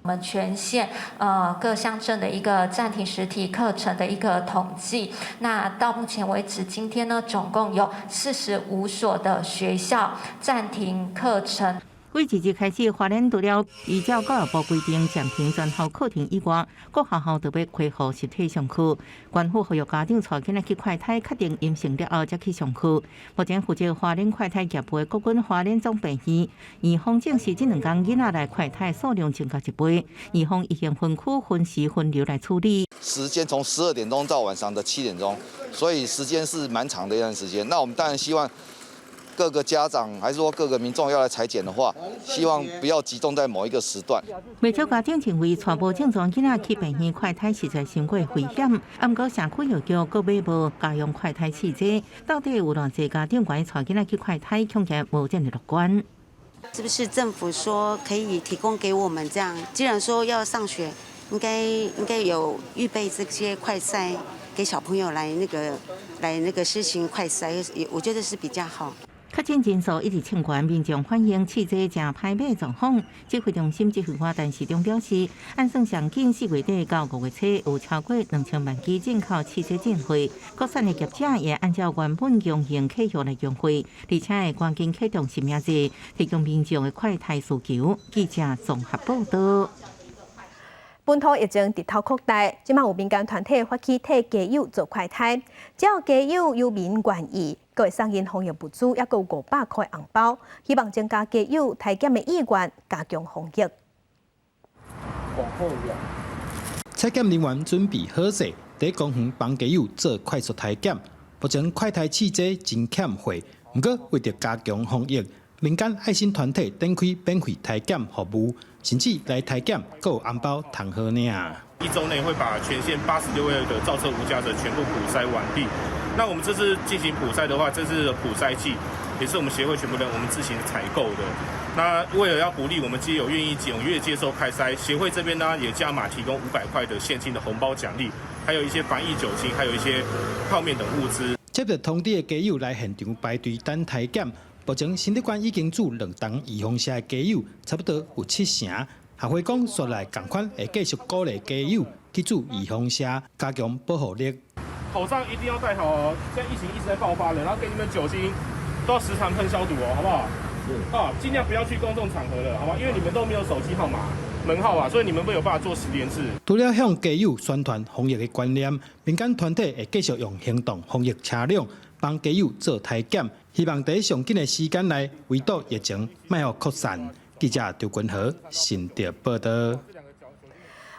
我們全縣各鄉鎮的一個暫停實體課程的一個統計，那到目前為止，今天呢總共有45所的學校暫停課程。對22日開始，花蓮除了依照教育部規定暫停全校課程以外，各學校都欲恢復實體上課。縣府呼籲家長帶囡仔去快篩，確定陰性了後才去上課。目前負責花蓮快篩業務的國軍花蓮總病院，院方證實這兩工囡仔來快篩數量增加一倍，院方已經分區分時分流來處理。時間從12點鐘到晚上的7點鐘，所以時間是蠻長的一段時間。那我們當然希望各個家長還是說各個民眾要來採檢的話，希望不要集中在某一個時段。袂少家長認為，帶無症狀囡仔去病院快篩實在傷過危險。毋過社區藥局閣買無家用快篩試劑，到底有偌濟家長願意帶囡仔去快篩，恐驚無這麼樂觀。是不是政府說可以提供給我們這樣？既然說要上學，應該有預備這些快篩給小朋友來那個實行快篩，我覺得是比較好。確診人數一直衝懸，民眾反映試劑誠歹買狀況。指揮中心指揮官陳時中表示，按算上緊4月底到5月初，有超過2000萬支進口試劑進貨。國產的業者也按照原本供應契約來供貨，而且會趕緊啟動實名制，提供民眾的快篩需求。記者綜合報道。本土疫情日頭擴大，這馬有民間團體發起替街友做快篩，只要街友有民願意，閣會送𪜶防疫物資，抑閣有500箍紅包，希望增加街友篩檢的意願，加強防疫。採檢人員準備好勢，佇公園幫街友做快速篩檢。目前快篩試劑真欠貨，毋過為著加強防疫，民間愛心團體展開免費篩檢服務，甚至來篩檢閣有紅包通好領。一周內會把全縣86位的造冊無家者全部普篩完畢。那我們這次進行普篩的話，這次的普篩劑也是我們協會全部人我們自行採購的。那為了要鼓勵我們街友願意踴躍接受快篩，協會這邊呢也加碼提供500塊的現金的紅包獎勵，還有一些防疫酒精，還有一些泡麵等物資。接到通知的街友來現場排隊等篩檢，目前新竹縣已經注兩筒預防射的街友，差不多有七成。協會講，紲來仝款會繼續鼓勵街友去注預防射，加強保護力。口罩一定要戴好哦，現在疫情一直在爆發了，然後給你們酒精都要時常噴消毒哦，好不好？是。啊，盡量不要去公眾場合了，好吧？因為你們都沒有手機號碼、門號啊，所以你們沒有辦法做實聯制。除了向街友宣傳防疫的觀念，民間團體會繼續用行動防疫車輛幫街友做篩檢，希望佇上緊的時間內圍堵疫情，莫予擴散。記者張君和新竹報道。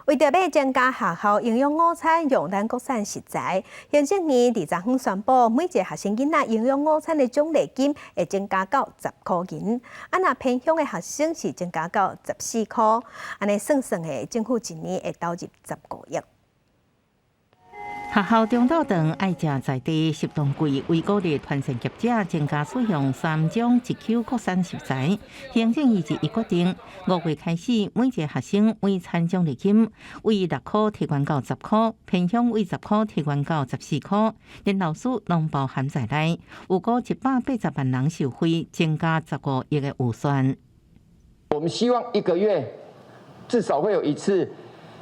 為著欲增加學校營養午餐用咱國產食材，行政院佇昨昏宣布，每一个學生囡仔營養午餐的獎勵金會增加到10箍銀，啊若偏鄉的學生是增加到14箍，按呢算算的，政府一年會投入15億。學校中晝頓愛食在地適當貴，為鼓勵團膳業者增加使用三種一級國產食材，行政院已決定5月開始，每一个學生每餐獎勵金為6箍提懸到10箍，偏鄉為10箍提懸到14箍，連老師攏包含在內，預估180萬人受惠，增加15億的預算。我們希望一個月至少會有一次，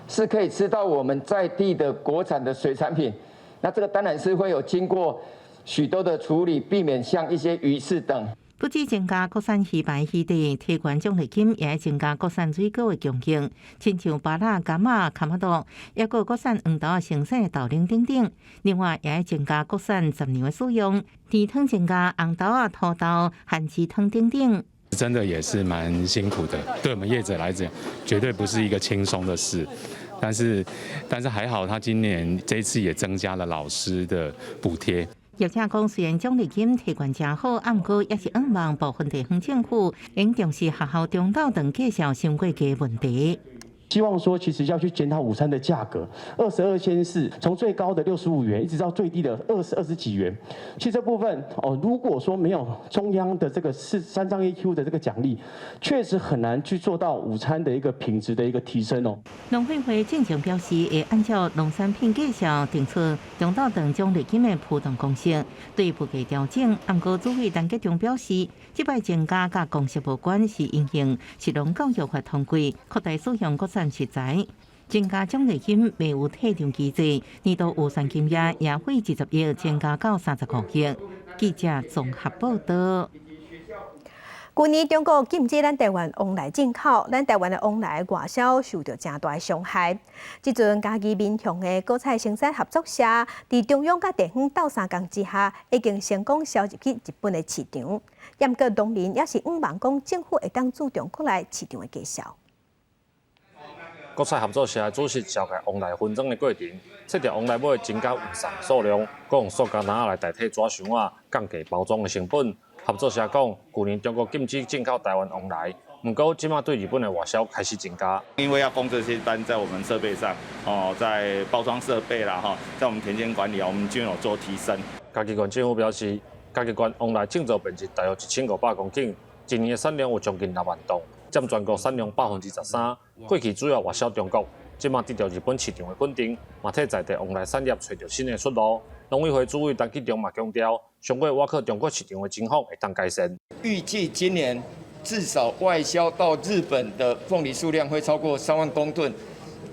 是可以吃到我們在地的國產的水產品，那這個當然是會有經過許多的處理，避免像一些魚翅等。不止增加國產魚排魚塊，提懸獎勵金，也會增加國產水果的供應，親像芭樂、柑仔、卡瑪多，抑閣國產黃豆生產的豆奶等等。另外，也會增加國產雜糧的使用，甜湯增加紅豆仔、土豆、番薯湯等等。真的也是蠻辛苦的，對我們業者來講，絕對不是一個輕鬆的事。但是還好，他今年這一次也增加了老師的補貼。業者講，雖然獎勵金提懸誠好，毋過也是向望部分地方政府應重視學校中晝頓價數傷過低問題。希望說，其實要去檢討午餐的價格，22縣市，從最高的65元，一直到最低的20幾元。其實這部分哦，如果說沒有中央的這個是三張 AQ 的這個獎勵，確實很難去做到午餐的一個品質的一個提升哦。農委會進前表示，會按照農產品價數定出中晝頓獎勵金的浮動公式，對物價調整。毋過主委陳吉仲表示，這擺增加佮公式無關，是因應食農教育法通過，擴大使用國產食材，增加獎勵金，未有退場機制，年度預算金額也會20億增加到35億。記者綜合報道。舊年中國禁止咱台灣旺梨進口，咱台灣的旺梨外銷受著誠大的傷害。這陣嘉義民雄的果菜生產合作社，佇中央佮地方鬥相共之下，已經成功銷入去日本的市場。毋過農民也是向望講，政府會當注重國內市場的價數。果菜合作社主席召開旺梨分裝的過程，測著旺梨尾增加運送數量，閣用塑膠籃仔來代替紙箱仔，降低包裝的成本。合作社講，舊年中國禁止進口台灣旺梨，毋過這馬對日本的外銷開始增加。因為要供這些單在我們設備上，哦，在包裝設備啦，哈，在我們田間管理啊，我們均有做提升。嘉義縣政府表示，嘉義縣旺梨種植面積大約1500公頃，一年的產量有將近6萬噸，佔全國產量13%。過去主要外銷中國，這馬得著日本市場的肯定，嘛替在地旺梨產業揣著新的出路。農委會主委陳吉仲嘛強調，上過倚靠中國市場的情況會當改善。預計今年至少外銷到日本的鳳梨數量會超過3萬公噸，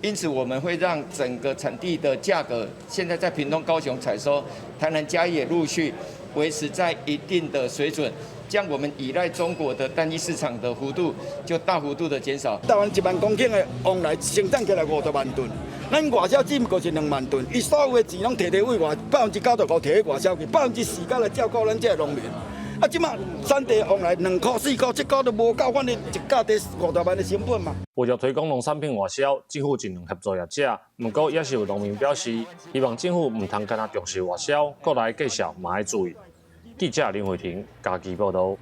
因此我們會讓整個產地的價格，現在在屏東、高雄採收，台南嘉義也陸續維持在一定的水準，這樣我們依賴中國的單一市場的幅度就大幅度的減少。台灣1萬公頃的旺梨生產起來50萬噸。咱外銷只毋過是2萬噸，伊所有的錢攏提提對外，95.提去外銷去，4%來照顧咱這个農民。啊，這馬產地旺梨2箍、4箍、7箍都無夠，阮的一甲地50萬的成本嘛。為著推廣農產品外銷，政府盡量協助業者。毋過也是有農民表示，希望政府毋通干焦重視外銷，國內價數嘛愛注意。記者林慧婷嘉義報導。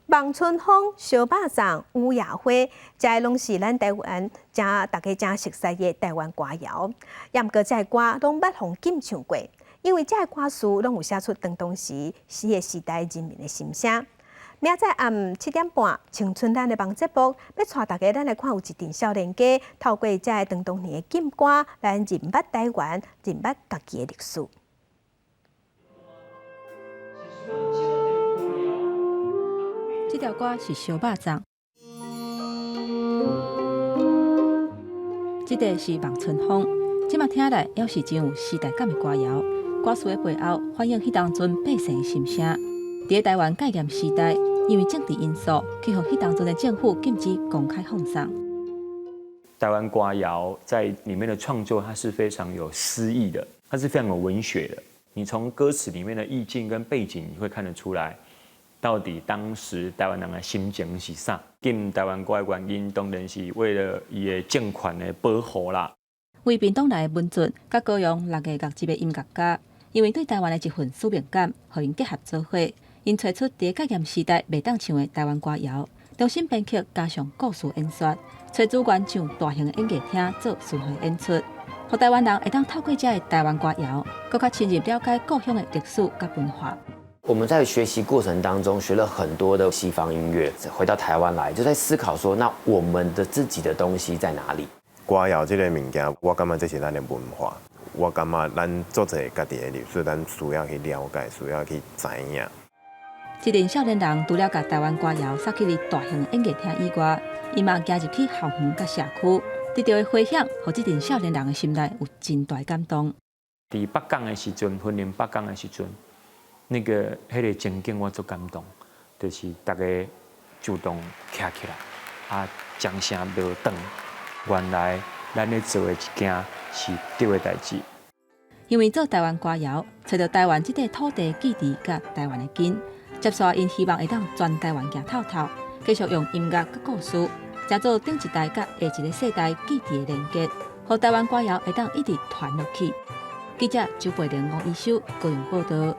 望春風、燒肉粽、雨夜花，這攏是咱台灣誠大家誠熟悉的台灣歌謠。也毋過，這个歌攏捌予禁唱過，因為這个歌詞攏有寫出當當時彼个時代人民的心聲。明仔載暗7點半，青春咱的網節目，欲帶大家咱來看有一陣少年家透過這个當當年的禁歌來認捌台灣、認捌家己的歷史。這條歌是燒肉粽，這個是望春風，這馬聽來猶是真有時代感的歌謠。歌詞的背後反映彼當陣百姓的心聲。佇台灣戒嚴時代，因為政治因素，去予彼當陣的政府禁止公開放送。台灣歌謠在裡面的創作，它是非常有詩意的，它是非常有文學的。你從歌詞裡面的意境跟背景，你會看得出來。到底當時台灣人的心情是啥？禁台灣歌的原因，當然是為了伊的政權的保護啦。為屏東來的文俊，佮高雄六个樂級的音樂家，因為對台灣的一份使命感，予𪜶結合做伙，𪜶揣出佇戒嚴時代袂當唱的台灣歌謠，重新編曲加上故事演說，揣資源上大型的演藝廳做巡迴演出，予台灣人會當透過這个台灣歌謠，閣較深入了解故鄉的歷史佮文化。我們在學習過程當中學了很多的西方音樂，回到台灣來就在思考說，那我們的自己的東西在哪裡？歌謠這個物件，我感覺這是咱的文化，我感覺咱做一個家己的歷史，咱需要去了解，需要去知影。這陣少年人除了共台灣歌謠送去佇大型演藝廳以外，𪜶嘛行入去校園佮社區，得著的迴響，予這陣少年人的心內有真大感動。佇北港的時陣，雲林北港的時陣。那個彼個情景我足感動，就是逐家主動徛起來，啊，掌聲無斷。原來咱咧做的一件是對的代誌。因為做台灣歌謠，揣著台灣這塊土地記憶佮台灣的根，接紲𪜶希望會當全台灣行透透，繼續用音樂佮故事，成做頂一代佮下一个世代記憶的連結，予台灣歌謠會當一直傳落去。記者周培玲、吳一修高雄報導。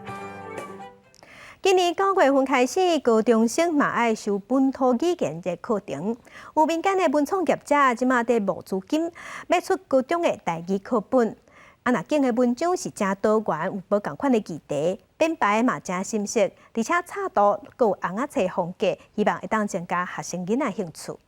今年9月份開始，高中生嘛愛修本土語言的課程。有民間的文創業者這馬佇募資金，欲出高中的台語課本。啊，若揀的文章是誠多元，有無仝款的議題，編排嘛誠深色，而且插圖閣有尪仔冊風格，希望會當增加學生囡仔興趣。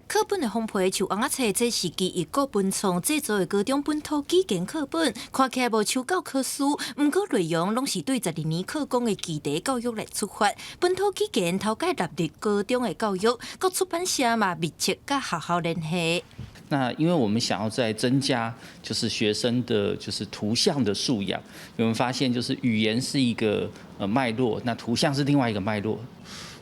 課本的封皮像尪仔冊，這是基一國文創製作的高中本土語言課本，看起來無像教科書，毋過內容攏是對12年課綱的議題教育來出發。本土語言頭擺納入高中的教育，各出版社嘛密切佮學校聯繫。那因為我們想要再增加，就是學生的，就是圖像的素養。我們發現，就是語言是一個脈絡，那圖像是另外一個脈絡。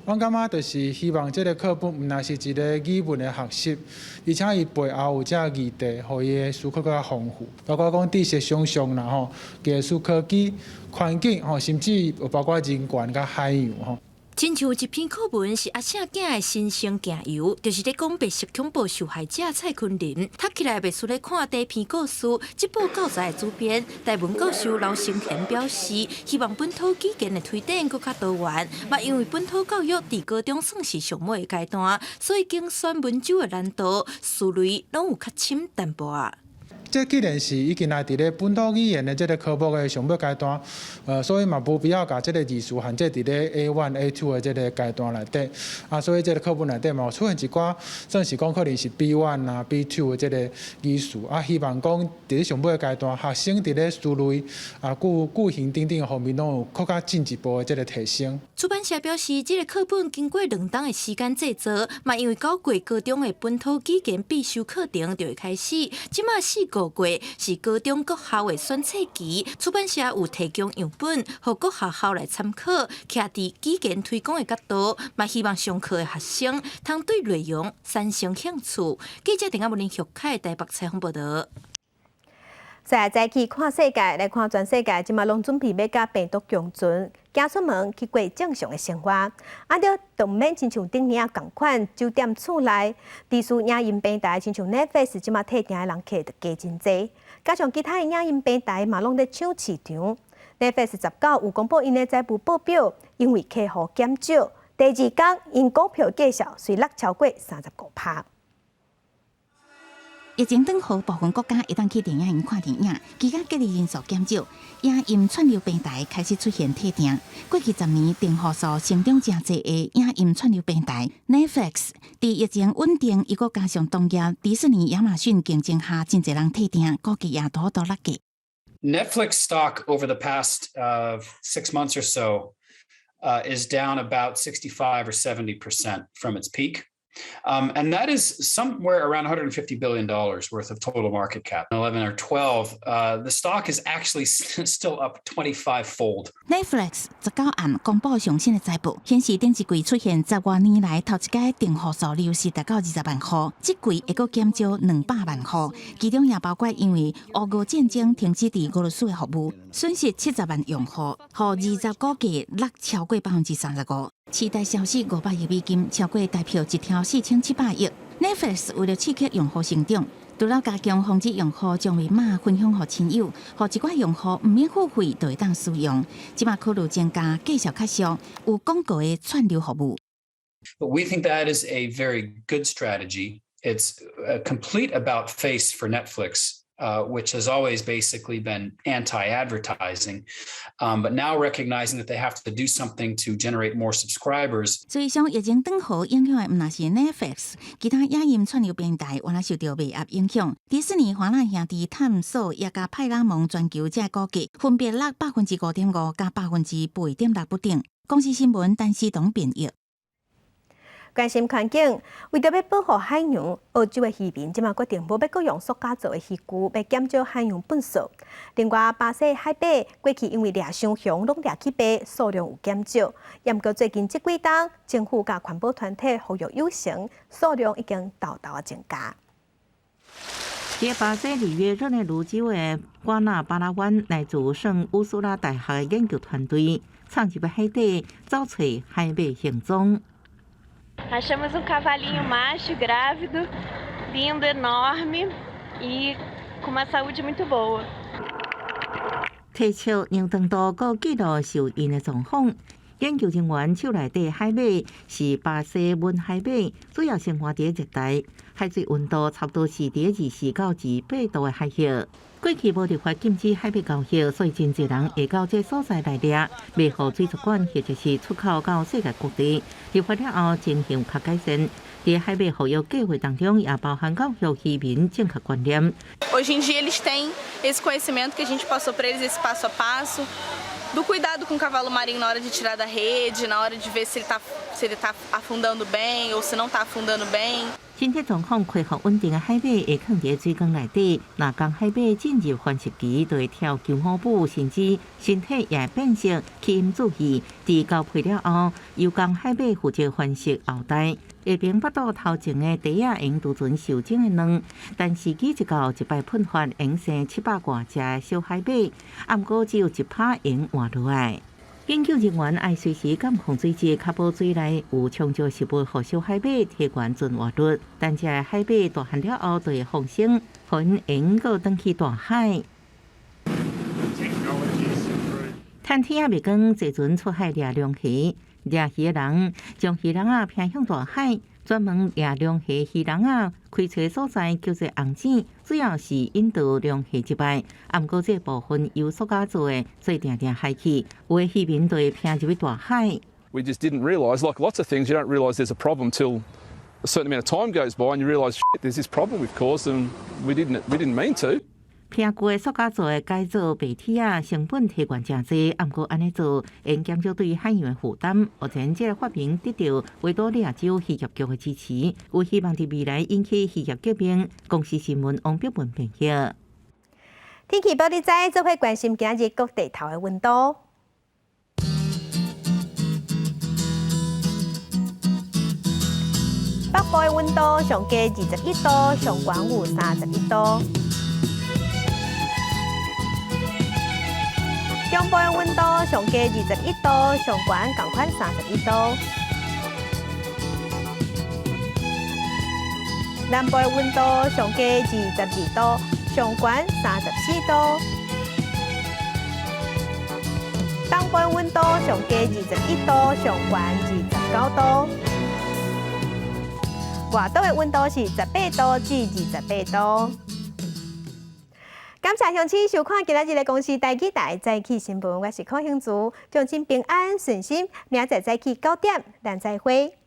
阮感覺就是希望這個課本毋但是一個語文的學習，而且伊背後有這議題，予伊的思考閣較豐富，包括講知識想像啦吼，技術科技、環境吼，甚至有包括人權佮海洋吼。親像一篇課文是阿聖囝的新生行遊，就是咧講白色恐怖受害者蔡坤林，讀起來袂輸咧看第一篇故事。這部教材的主編台文教授劉成賢表示，希望本土語言的推展閣較多元。嘛，因為本土教育佇高中算是上尾的階段，所以揀選文章的難度、思慮攏有較深淡薄仔。這既然是已經來佇咧本土語言的這个科目的上尾階段，所以嘛無必要共這个字詞限制佇咧 A1、A2 的這个階段內底。啊，所以這个課本內底嘛有出現一寡，算是講可能是 B1 啊、B2 的這个語詞。啊，希望講佇咧上尾階段，學生佇咧思維啊、句型等等方面，攏有閣較進一步的這个提升。出版社表示，這个課本經過2冬的時間製作，嘛因為9月高中的本土語言必修課程就會開始，這馬4、5月是高中各校的選冊期，出版社有提供樣本，予各學校來參考。徛佇語言推廣的角度，嘛希望上課的學生通對內容產生興趣。記者鄭阿文林玉凱台北採訪報導。再來去看世界，來看全世界，這馬攏準備欲佮病毒共存，行出門去過正常的生活。啊，著毋免親像頂年仝款，酒店厝內，佇數影音平台，親像 Netflix 這馬退訂的人客就加真濟，加上其他的影音平台嘛攏咧搶市場。Netflix 19有公布𪜶的財務報表，因為客戶減少，第二工𪜶股票價數隨落超過35%。疫情轉好，部分國家會當去電影院看電影，期間隔離人數減少，影音串流平台開始出現退訂。過去10年訂戶數成長誠濟的影音串流平台 Netflix，佇疫情穩定，又閣加上同業迪士尼、亞馬遜競爭下，真濟人退訂，股價也多多落價。 Netflix stock over the past 6 months or so is down about 65 or 70% from its peak. And that is somewhere around $150 billion worth of total market cap. 11 or 12, the stock is actually still up 25 fold. Netflix 19暗公布上新的財報，顯示頂一季出現10外年來頭一擺訂戶數流失達到20萬戶，這季會閣減少200萬戶，其中也包括因為烏俄戰爭停止佇俄羅斯的服務，損失70萬用戶，予二十股價落超過35%。市值消失500億美金，超過台票1兆4700億。Netflix 為了刺激用戶成長，除了加強防止用戶將密碼分享予親友，予一寡用戶毋免付費就會當使用。這馬考慮增加價數較俗、有廣告的串流服務。 But we think that is a very good strategy. It's a complete about face for Netflix, which has always basically been anti-advertising, but now recognizing that they have to do something to generate more subscribers. 所以，受疫情轉好影響的毋但是 Netflix，其他影音串流平台原來受著賣壓影響。迪士尼、華納兄弟探索也佮派拉蒙全球這股價分別落5.5%佮8.6%不等。公視新聞陳思彤編譯。關心環境，為著欲保護海洋，澳洲的漁民這馬決定無欲閣用塑膠做的漁具，欲減少海洋垃圾。另外，巴西海馬過去因為掠傷雄，攏掠去賣，數量有減少。毋過最近這幾冬，政府佮環保團體呼籲有成，數量已經沓沓增加。佇巴西里約熱內盧州的瓜納巴拉灣，來自聖烏蘇拉大學的研究團隊，闖入海底找揣海馬行蹤。 Achamos um cavalinho macho grávido, lindo, enorme e com uma saúde muito boa. 提出量長度閣記錄受孕的狀況。研究人員手內底海馬是巴西紋海馬，主要生活佇熱帶，海水溫度差不多是佇24到28度的海域。過去無立法禁止海馬交易，所以真濟人會到這所在來掠，賣予水族館或者是出口到世界各地。立法了後，情形較改善。佇海馬復育計劃當中，也包含教育漁民正確觀念。 Hoje em dia eles têm esse conhecimento que a gente passou para eles, esse passo a passo do cuidado com o cavalo marinho na hora de tirar da rede, na hora de ver se ele tá afundando bem ou se não está afundando bem. 身體狀況恢復穩定的海馬會囥佇水缸內底，若公海馬進入繁殖期，就會跳求偶舞，甚至身體也會變色，吸引注意。佇交配了後，由公海馬負責繁殖後代。下爿腹肚頭前的蹄仔會儲存受精的卵，但時機一到，一擺噴發，會生700外隻小海馬，毋過只有1%會活落來。研究人員愛隨時監控水質，確保水內有充足食物，予小海馬提懸存活率。等這海馬大漢了後，就會放生，予𪜶會閣轉去大海。趁天仔未光，坐船出海掠龍魚。掠魚的人將魚籠仔拋向大海，專門掠龍蝦魚籠仔開揣所在叫做紅井，主要是引導龍蝦入來。啊，毋過這部分由塑膠做的，所以定定害去，有的漁民就會拋入去大海。 We just didn't realise, like lots of things, you don't realise there's a problem till a certain amount of time goes by and you realise, shit, there's this problem we've caused and we didn't mean to. 拼舊的塑膠做的改造白鐵仔，成本提懸誠濟，啊，毋過按呢做，會減少對海洋的負擔。目前這個發明得到維多利亞州漁業局的支持，有希望佇未來引起漁業革命。公視新聞王碧文編譯。天氣報你知，做伙關心今日各地頭的溫度。北部的溫度上低21度，上懸有31度。中部的溫度上低21度，上懸仝款31度。南部的溫度上低22度，上懸34度。東部的溫度上低21度，上懸29度。外島的溫度是18度至28度。感謝鄉親收看今仔日的公視台語台早起新聞，我是柯興竹，祝親平安順心，明仔載早起9點，咱再會。